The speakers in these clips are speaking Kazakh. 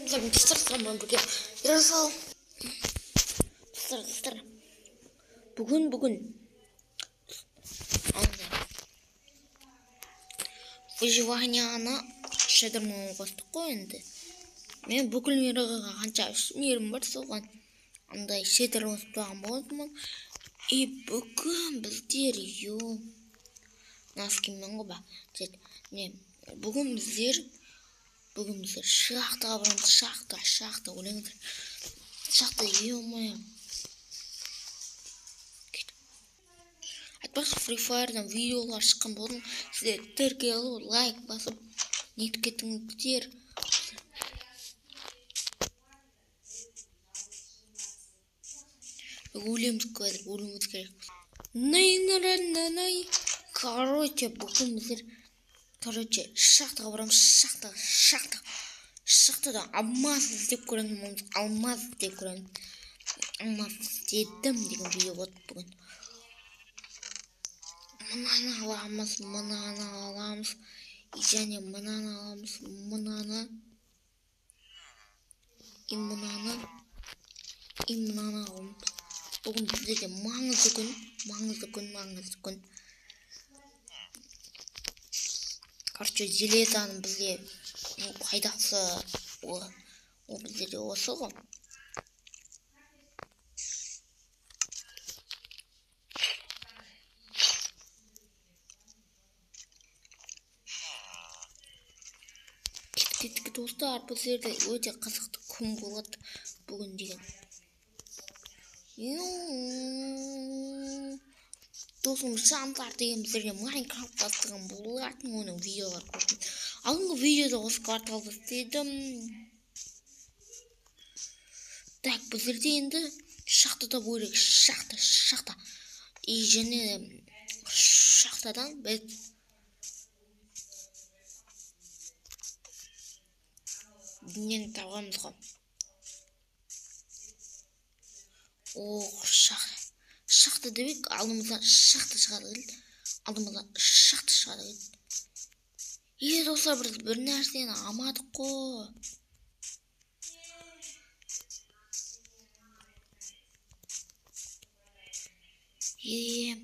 Достар, бірге Ерасыл. Достар. Бүгін выживанияны шедермен қостық қой енді. Мен бүкіл мирға қанша үш мирім бар, соған андай шедер қосып қойған болатынмын. И бүгін біздер носкимен ғой ба. Не, бүгін біздер шахтаға барамыз, шахта, ойлаңыздар. Шахта, ё-моё. Айтпақшы, Free Fire'дан видеолар шыққан болатын. Сіздер тіркеліп, лайк басып, нетіп кетіңіздер. Өлеміз қазір, өлуіміз керек. Най. Короче, бүгін біздер, шахтаға барамыз, шахта. Шахтада алмаз іздеп көреміз, алмаз іздеп көреміз. Алмаз іздедім деген видео болады бүгін. Мынаны аламыз, мынаны аламыз, және мынаны аламыз, мынаны, и мынаны, и мынаны аламыз. Бүгін бізде маңызды күн, маңызды күн. Короче, железаның бізде пайдасы ол бізде осы ғой. Кеттік, достар, бұл жерде өте қызықты күн болады бүгін деген. Досым Жансар деген біздерге Майнкрафт бастаған болатын, оның видеолар көрдім. Алдыңғы видеода осы кварталды істедім. Так, біздерде енді шахта табу керек, шахта. И және шахтадан біз нені табамыз ғой. Ох, шахта демек алдымыздан шахта шығады келді. Алдымыздан шахта шығады келді. Е, достар, біз бір нәрсені алмадық қой. Е,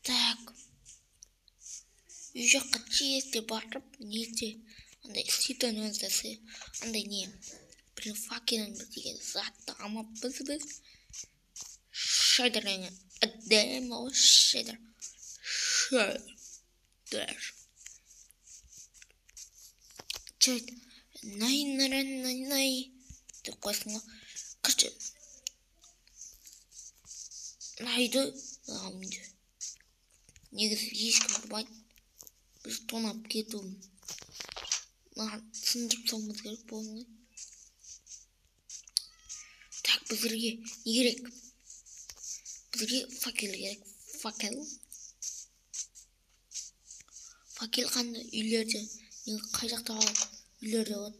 так. Үй жаққа тезде барып, нете, андай ситон өздесі, андай не, бір факелін бір деген затты алмаппыз біз. Шайдер деген әдемі ғой, шайдер. Шайдер. Чайд, най, най, най, най, деп қойсын ғой. Короче, найды аламын. Негізі ешкім ұрмайды. Біз тонап кету. Маған сындырып салуымыз керек болмай. Так, біздерге не керек? Бізге факел керек. Факел. Факел қандай үйлерде? Қай жақтағы үйлерде болады?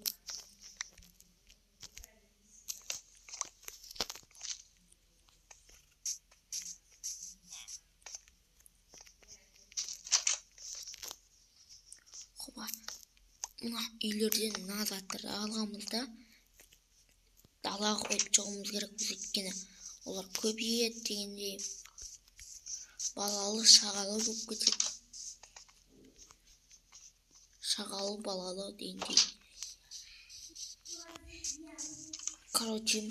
Мына үйлерден мына заттарды алғанбыз да далаға қойып шығуымыз керек біз, өйткені олар көбейеді дегендей, балалы шағалы болып кетеді, шағалы балалы дегендей. Короче,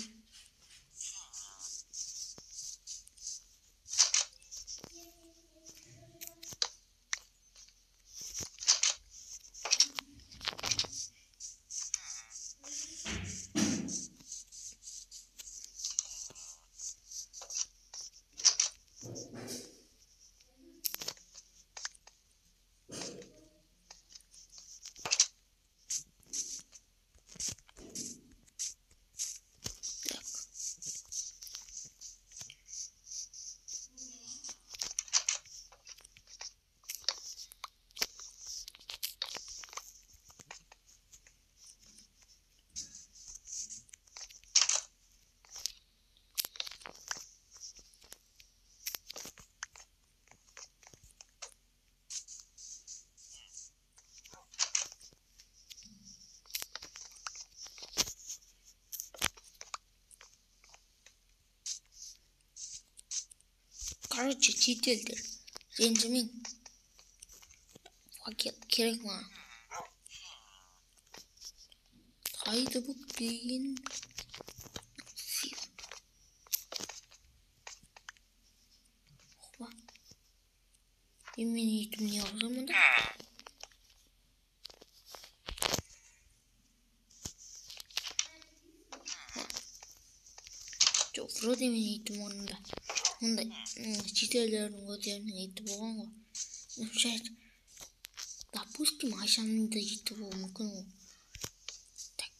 Короче, шетелдер. Ренжімең. Факел керек маған. Қайда бұл деген? Мен итім не қылып мұнда? Жоқ, вроде мен итім орнында. Ондай шетелдердің өздерінің иті болған ғой. Шайт, допустим, Айшаның да иті болуы мүмкін ғой. Так,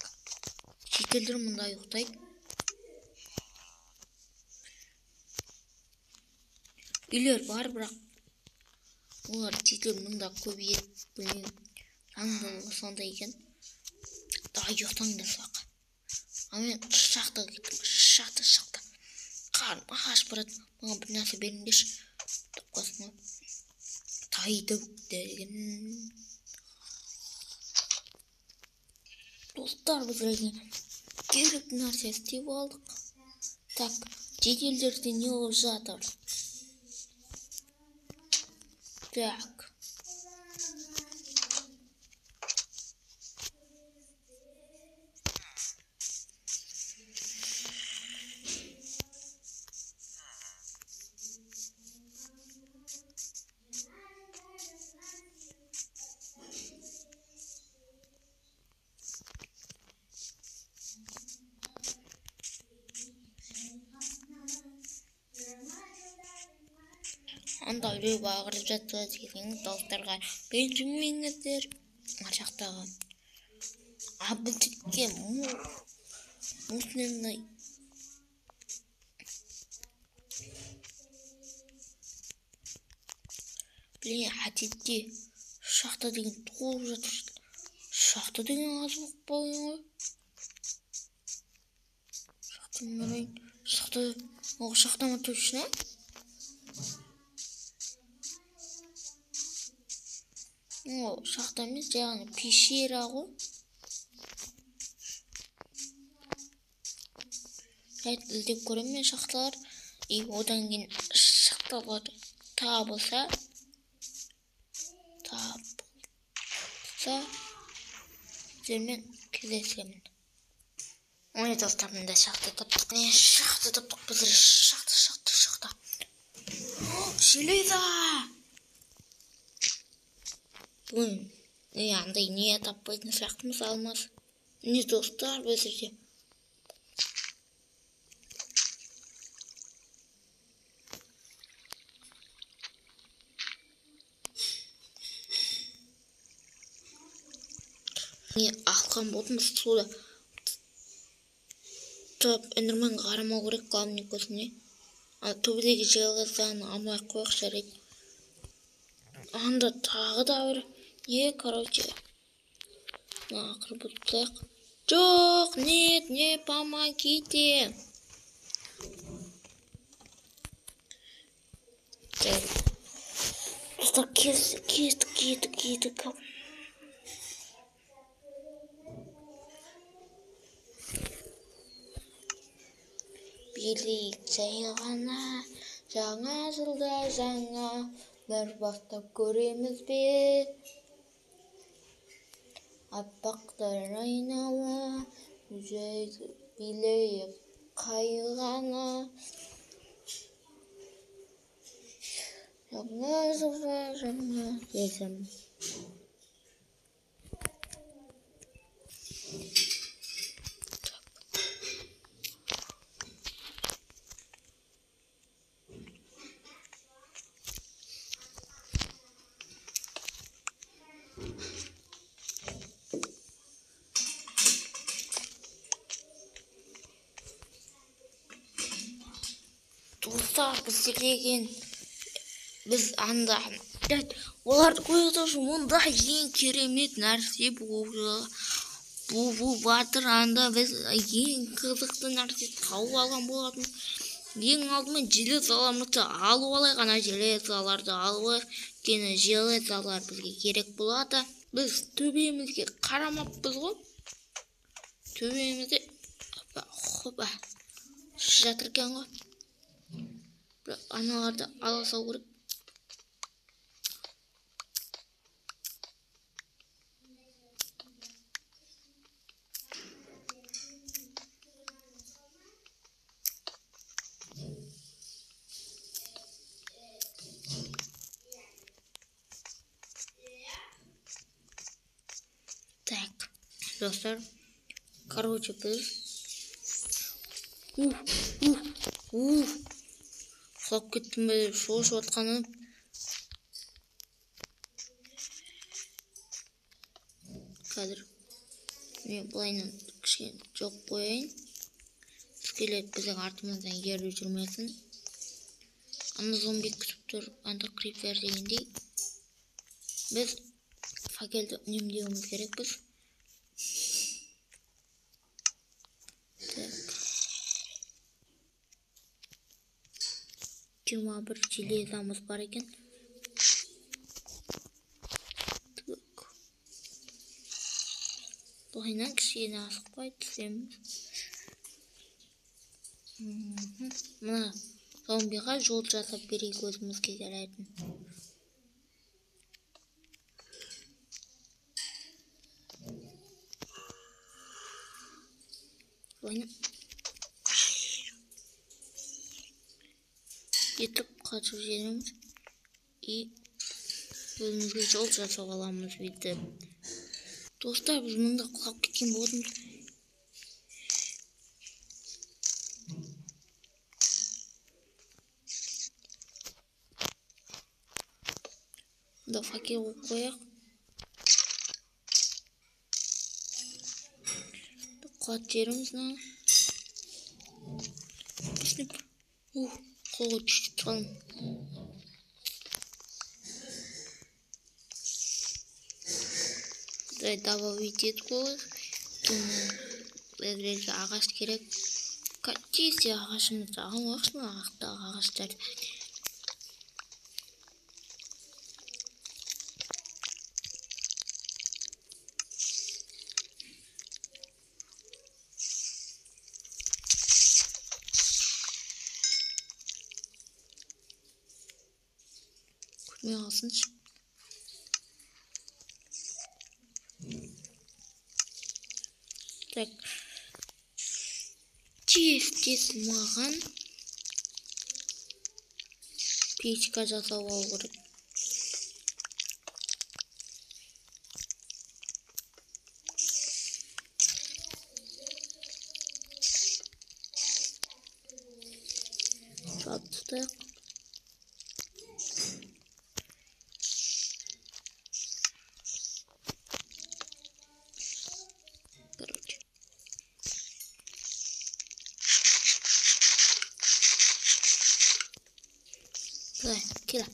шетелдер мұнда ұйықтайды. Үйлер бар, бірақ олар шетел мұнда көбейеді, білмеймін. Заңдылығы сондай екен. Давай ұйықтаңдар сұрақ. Ал мен шахтаға кеттім. Шахта, шахта. Қарным аш барады. Маған бір нәрсе беріңдерші. Деп қойсын ғой. Тайды деген. Достар, біз деген керек нәрсе істеп алдық. Так, жеделдерде не болып жатыр? Так. Анда біреу бағырып жатса деген достарға ренжімеңіздер. Ар жақтағы әбілдікке мусорный блин, әдетте шахта деген толып жатыр. Шахта деген аз болып қалған ғой. Шахта, шахта, ол шахта ма точно? Ол шахта емес, жай ғана пещера ғой. Жайт іздеп көремін мен шахталар. И одан кейін шахталар табылса, сіздермен кездесемін. Ой, достар, мында шахта таптық. Не шахта таптық біз? Шахта, шахта, шахта. Железо! Бүгін не андай не таппайтын сияқтымыз, алмаз. Не, достар, біз жерде не алған болдым суда. Топ эндермен қарамау керек главный көзіне. Ал төбедегі железаны алмай ақ қояйық, жарайды. Анда тағы да бір не, короче, мына ақыры бұзып тастайық. Жоқ, нет, не помогите. Достар, кестік, кеттік, кеттік. Билейік жай ғана, жаңа жылда жаңа бір бастап көреміз бе? Аппақтар айнала, билейік қай ғана. Жаңа жылда жаңа сезім. Достар, біздер деген біз анда оларды қойды, мұнда ең керемет нәрсе болып жатыр. Анда біз ең қызықты нәрсе тауып алған болатын. Ең алдымен железаларымызды алып алайық, ана железаларды алып алайық, өйткені железалар бізге керек болады. Біз төбемізге қарамаппыз ғой. Төбемізде хопа жатыр екен ғой. Бірақ аналарды ала салу керек. Так, достар, короче, біз ух, ух, ух, құлап кеттім бе деп шошып жатқаным. Қазір мен былайынан кішкене жоқ қояйын. Скелет біздің артымыздан еріп жүрмесін. Ана зомби күтіп тұр, ана крипер дегендей. Біз факелді үнемдеуіміз керекпіз. Так. 21 железамыз бар екен. Так. Былайынан кішкене асықпай түсеміз. Мына зомбиға жол жасап берейік өзімізге жарайтын. Былайынан етіп қашып жібереміз. И өзімізге жол жасап аламыз бүйтіп. Достар, біз мында құлап кеткен болатынбыз. Мында факел қойып қояйық. Құлат жеріміз мына. Ух, қолға түсіп қалдым. Давай добавить етіп қояйық. Бізге ағаш керек. Тез де ағашымызды алайықшы, мына ақтағы ағаштарды. Көрмей қалсыншы. Так. Тез-тез маған печка жасап алу керек. Жауып тастайық. Короче. Давай, кида.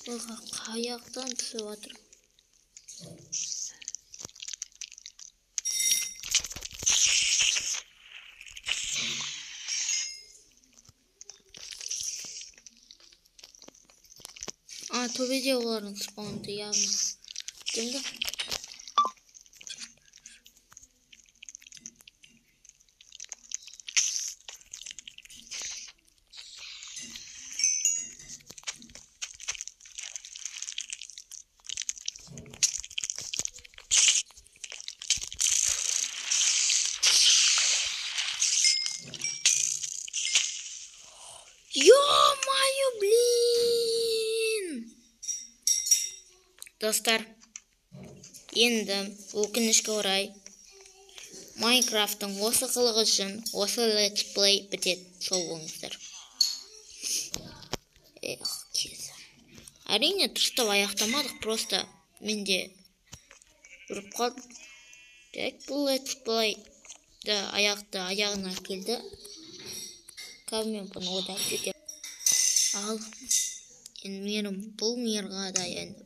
Қаяқтан түсіп жатыр? А, төбеде олардың спаунды явно. Енді Ё-моё, блин! Достар, енді өкінішке орай Майнкрафттың осы қылығы үшін осы летсплей бітеді. Сау болыңыздар. Эх, кезі. Әрине, дұрыстап аяқтамадық, просто менде ұрып қалдым. Так, бұл летсплейді аяқты аяғына келді. Қазір мен бұны ойлап жетемін. Ал, енді менің бұл мирға да енді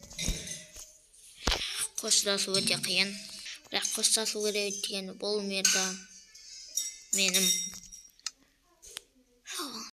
қоштасу өте қиын. Бірақ қоштасу керек, өйткені бұл мирда менің